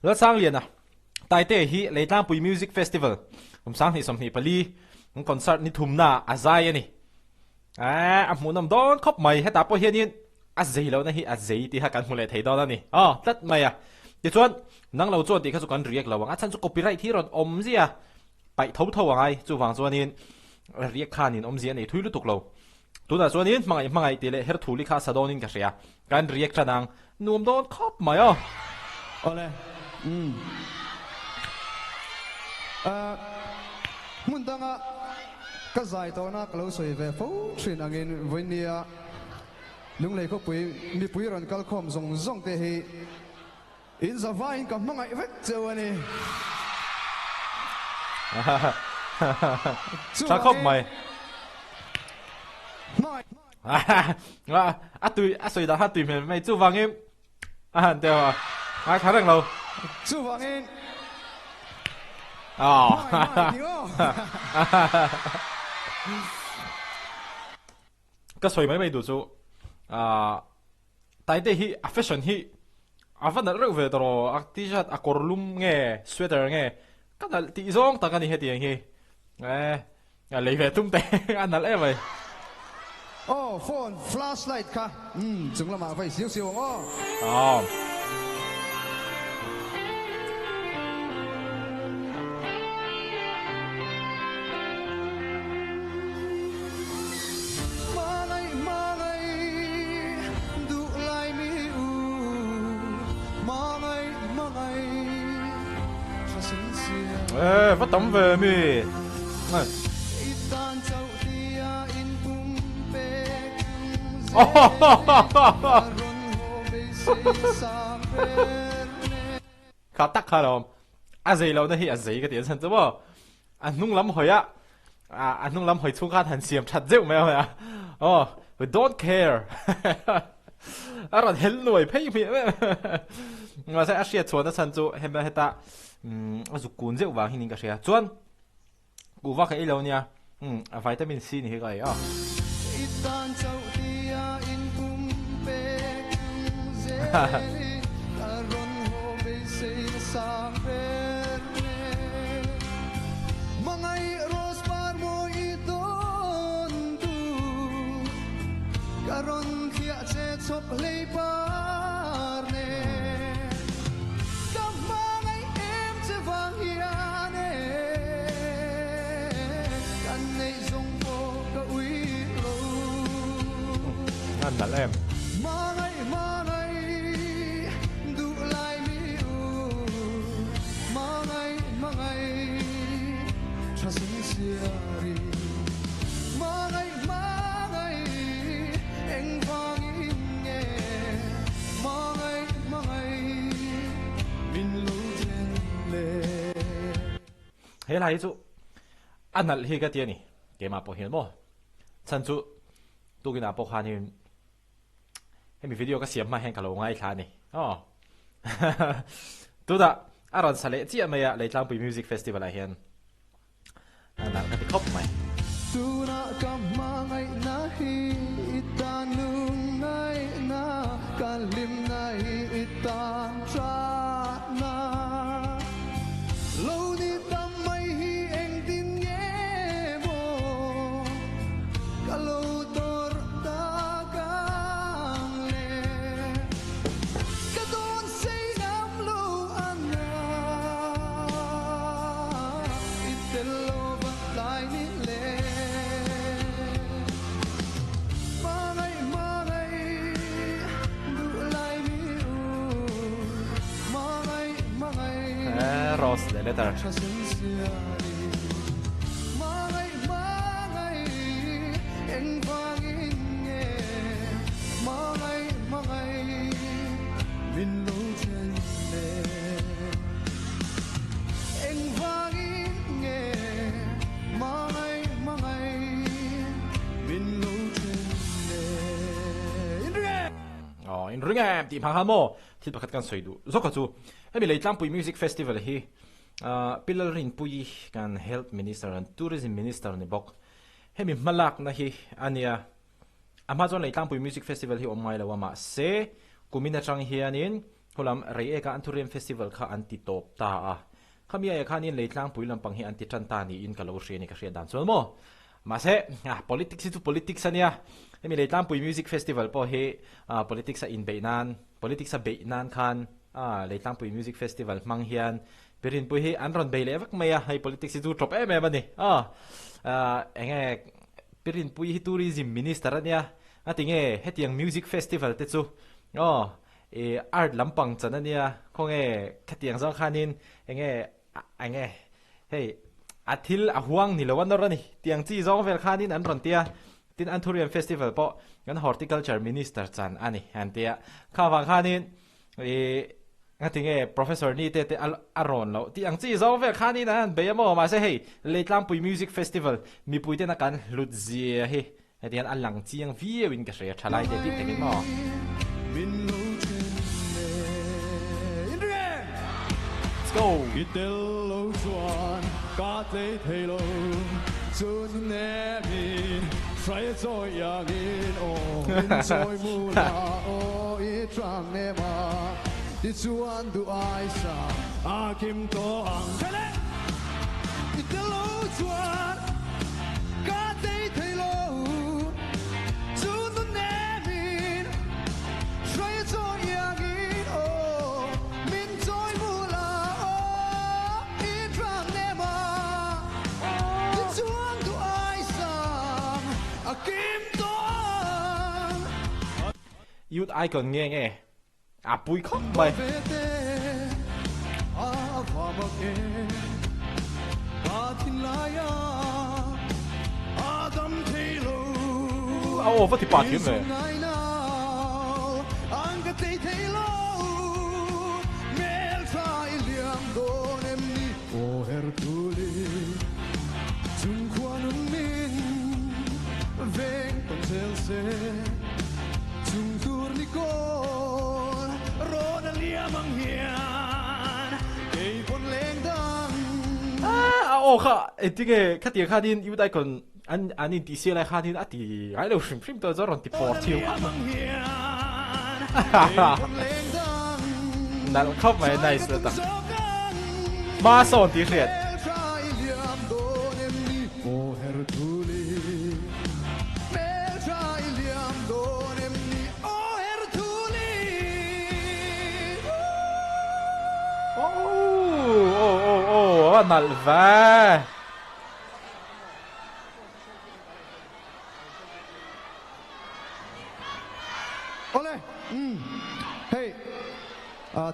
Lalsangliana, Taite hi Leitlangpui Music Festival kum 2024 concert ni thumna a zai a ni. A hmuhnawm dawn khawp mai. Hetah pawh hianin a zei lohna hi a zei tih kha kan hmu leh thei dawn a ni. Aw, tlat mai a. Tichuan, nang lo chuan tih kha chu kan react lo ang. A chhan chu copyright hi rawn awm zia paih tho tho angai. Chuvang chuanin react khanin awmzia a nei thui lutuk lo. Tunah chuanin hmangaih hmangaih tih leh her thuli kha a sa dawnin ka hria. Kan react tan ang. Nuam dawn khawp mai aw. Awle. Umm. Ahh. Hmun danga ka zai tawhna ka lo sawi ve fo thin angin vawinia Lunglei khawpui mipui rawn kal khawm zawng zawng te hi in zavaiin ka hmangaih vek cheu a ni. Tha khawp mai. A tui a sawi dan kha tui hmel mai chuvangin a han teuh a ngai thla reng lo. Chuvangin Ka sawi mai mai duh chu Taite hi a fashion hi a va nalh reuh ve tawh a t-shirt a kawr lum nge sweater nge ka nalh tih zawng tak a ni hetiang hi e lei ve tum teh a nalh em mai. Aw phone flash light kha umm chung lamah va i siau siau ang aw. Aw. E va tam ve mi. Kha tak kha lo a zei lo na hi a zei ka ti an chan chu maw a hnung lam hawi a a hnung lam hawi chhung khan han siam that zeuh mai a oh we don't care a rawn hel nuai phei hmiah mahse a hriat chhuahna chhan chu hema heta a zuk kun zeuh vang hian in ka hria chuan Kuhva ka ei lo nia. Umm a vitamin C ni hi ka ei a. A nalh em. He lai hi chu a nalh hi ka ti a ni keimah pawh hian maw chhan chu tukinah pawh khanin hemi video ka siam hma hian ka lo ngaithla a ni aw tunah a rawn sa leh chiah mai a Leitlangpui Music Festival ah hian. A nalh ka ti khawp mai. Tunah ka hmangaihna hi i tan lungngaihna, ka hlimna hi i tan thatna. Lo ni tam mai hi engtin nge maw ka lo tawrh tak ang le. Ka dawn sei ngam lo a na. I tel lo va tlai ni le. Hmangaih hmangaih duh lai mi u. Hmangaih hmangaih Rose leh letter. Tha sen siari. Hmangaih hmangaih engvangin nge. Hmangaih hmangaih min lo then le. Engvangin nge hmangaih hmangaih min lo then le. Inring em! Aw, inring em tih hma khan maw thil pakhat kan sawi duh zawk a chu. Hemi Leitlangpui Music Festival hi Pi Lalrinpuii kan Health Minister and Tourism Minister ni bawk. Hemi hmalakna hi a nia. A hma chuan Leitlangpui Music Festival hi awm ngai lo a mahse kumin atang hianin. Khulam Reiek-a Anthurium Festival kha an ti tawp ta a. Khami aia khanin Leitlangpui lampang hi an ti tan ta niin ka lo hria a ni ka hriat dan chuan maw. Mahse, politics hi chu politics a nia. Hemi Leitlangpui Music Festival pawh hi politics a inbeih nan, politics a beih nan khan Leitlangpui Music Festival hmang hian Pirinpui hi an rawn bei leh vek mai a, hei politics hi chu tawp em em a ni. Enge Pirinpui hi Tourism Minister a nia, a ti nge hetiang Music Festival te chu aw I art lampang chan a nia, khawnge khatiang zawng khanin enge enge hei a thil a huang ni lo a nawr a ni tiang chi zawng vel khanin an rawn tia, tin Anthurium Festival pawh kan Horticulture Minister chan a ni an tia, kha vang khanin i ngatinge Professor ni te te a rawn loh tih ang chi zawng vel khanin an han bei a maw, mahse hei Leitlangpui Music Festival mipui tena kan hlut zia hi Heti hian a lang chiang viau in ka hria thalai te tih takin maw. Let's go. I tel lo chuan ka tlei thei lo chun nem in hrai chawi iang in aw min chawi mu la aw i tlang nem a ti chuan duh ai sa a kim tawh ang. I tel lo chuan ka tlei thei lo chu nun nemin hruai a chawi iangin aw min chawi bul a aw i tlang nem a ti chuan duh ai sang a kim tawh ang. Youth icon nge nge A pui khawp mai. A aw va ti pah thiam ve. Chung tur ni kawl rawn a liam ang hian kei pawn leng dang. A aw kha engtinge khatiang khanin youth icon an an intih sial lai khanin a ti ngai lo hrim hrim tawh chuan rawn ti pawr thiam khawp mai. Nalh khawp mai nice lutuk. Hma sawn tih hriat. Oh oh oh a nalh ve. Awle umm hei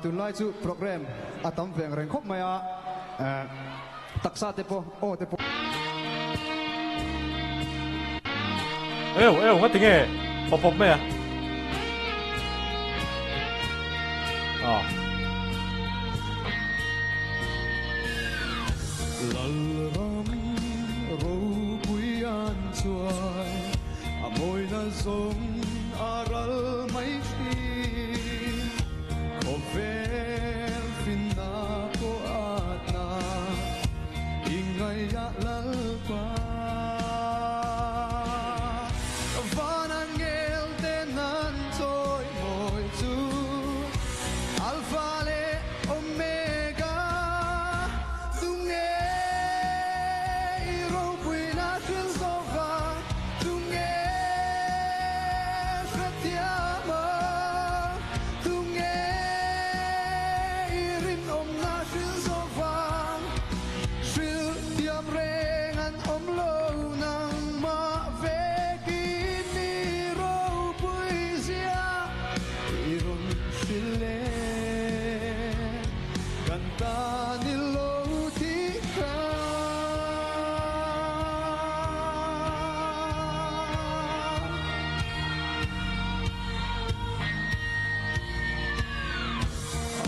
tunlai chu program a tam veng reng khawp mai a taksa te pawh aw te pawh. Eu eu ngati nge pawp pawp mai a. Aw. Lalram ropui an chuai a mawina zawng a ral mai thin khawvel finna pawh atna i ngaihah Lalpa van angel ten an chawi mawi chu Alpha leh Omega tunge i ropuina thil zawk a tunge hrethiam a tunge i rinawmna hril zawk vang hril thiam reng an awm lo nangmah vekin i ropui zia i rawn hril le kan tan i lo thih kha.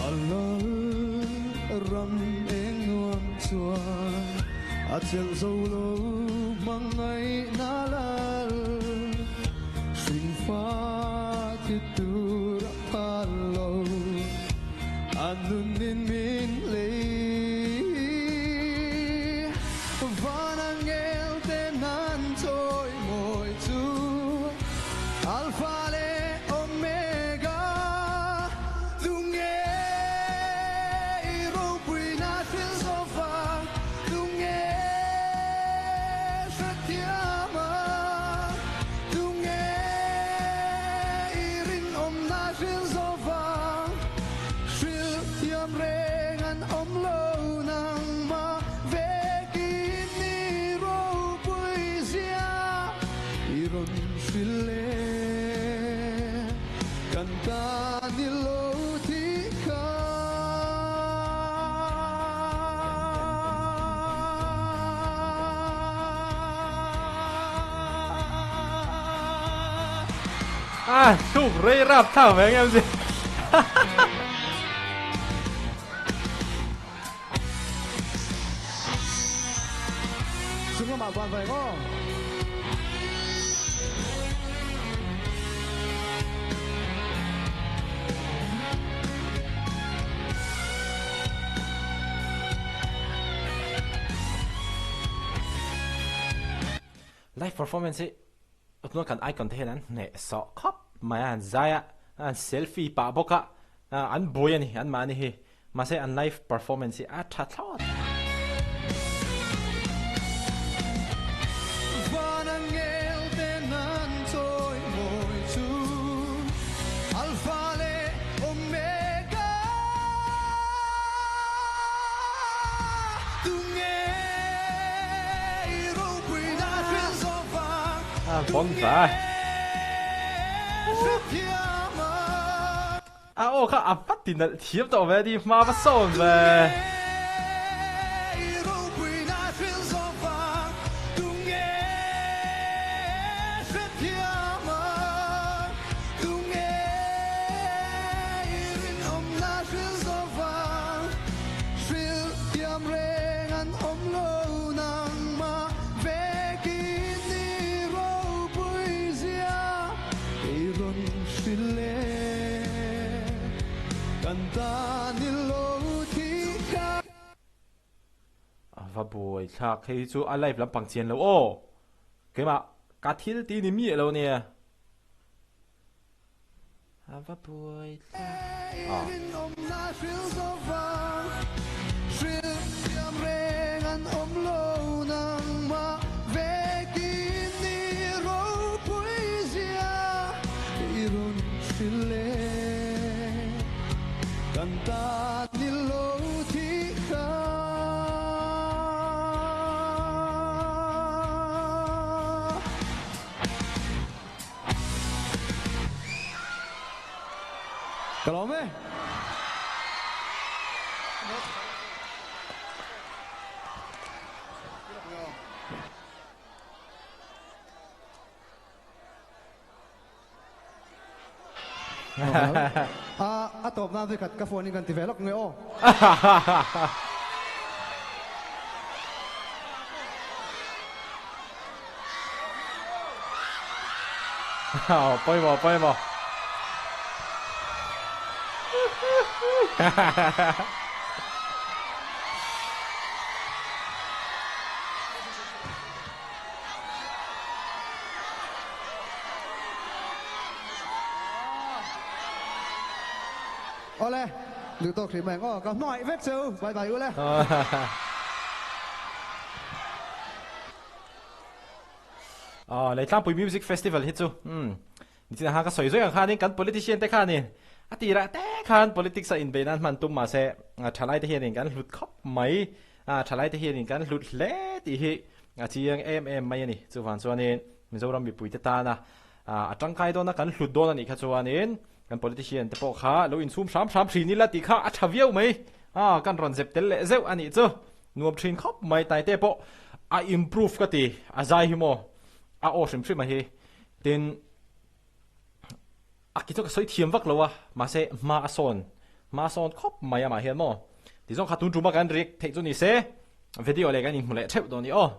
A lal ram eng nuam chuan a chelh zo lo hmangaihna lal hringfa thi tur a phal lo a nunin min lei van angel te nan chawi mawi chu Alpha leh Omega tunge. A thluk rei rap thlak ve ngem si. Chung lamah van vai maw? Live performance hi Tunah kan icon te hian an hneh sawh khawp mai a, an zai a, an selfie pah bawk a, an buai a ni anmahni hi. Mahse an live performance hi a tha thlawt. Van angel ten an chawi mawi chu Alpha leh Omega Tunge i ropuina hrilh zawh vang A bon va. A aw kha a va ti nalh thiam tawh ve ni hma va sawn ve. A va buai thlak hei hi chu a live lampang chian lo aw keimah ka thil ti ni miah lo nia a va buai thlak aw. Ka lawm e. A tawp nan vekhat ka phone in kan ti ve lawk nge aw. Pawimawh pawimawh. Awle, duh tawk hrih mai ang aw, ka hmangaih vek che u, bye bye ule. Aw, Leitlangpui Music Festival hi chu umm nichinah khan ka sawi zawih ang khanin kan politician te khanin a tirah te khan politics a inbeih nan hman tum mahse thalai te hianin kan hlut khawp mai a, thalai te hianin kan hlut hle tih hi a chiang em em mai a ni. Chuvang chuanin Mizoram mipuite tana a tangkai dawna kan hlut dawn a nih kha chuanin kan politician te pawh kha lo insum hram hram thin ila tih kha a tha viau mai a, kan rawn zep tel leh zeuh a nih chu. Nuam thin khawp mai Taite pawh a improve ka ti a zai hi maw a aw hrim hrim a hi tin a ki chu ka sawi thiam vak lo a mahse hma a sawn hma a sawn khawp mai amah hian maw ti zawng kha tun tuma kan react theih chu ni se video leh kan inhmu leh theuh dawn i aw.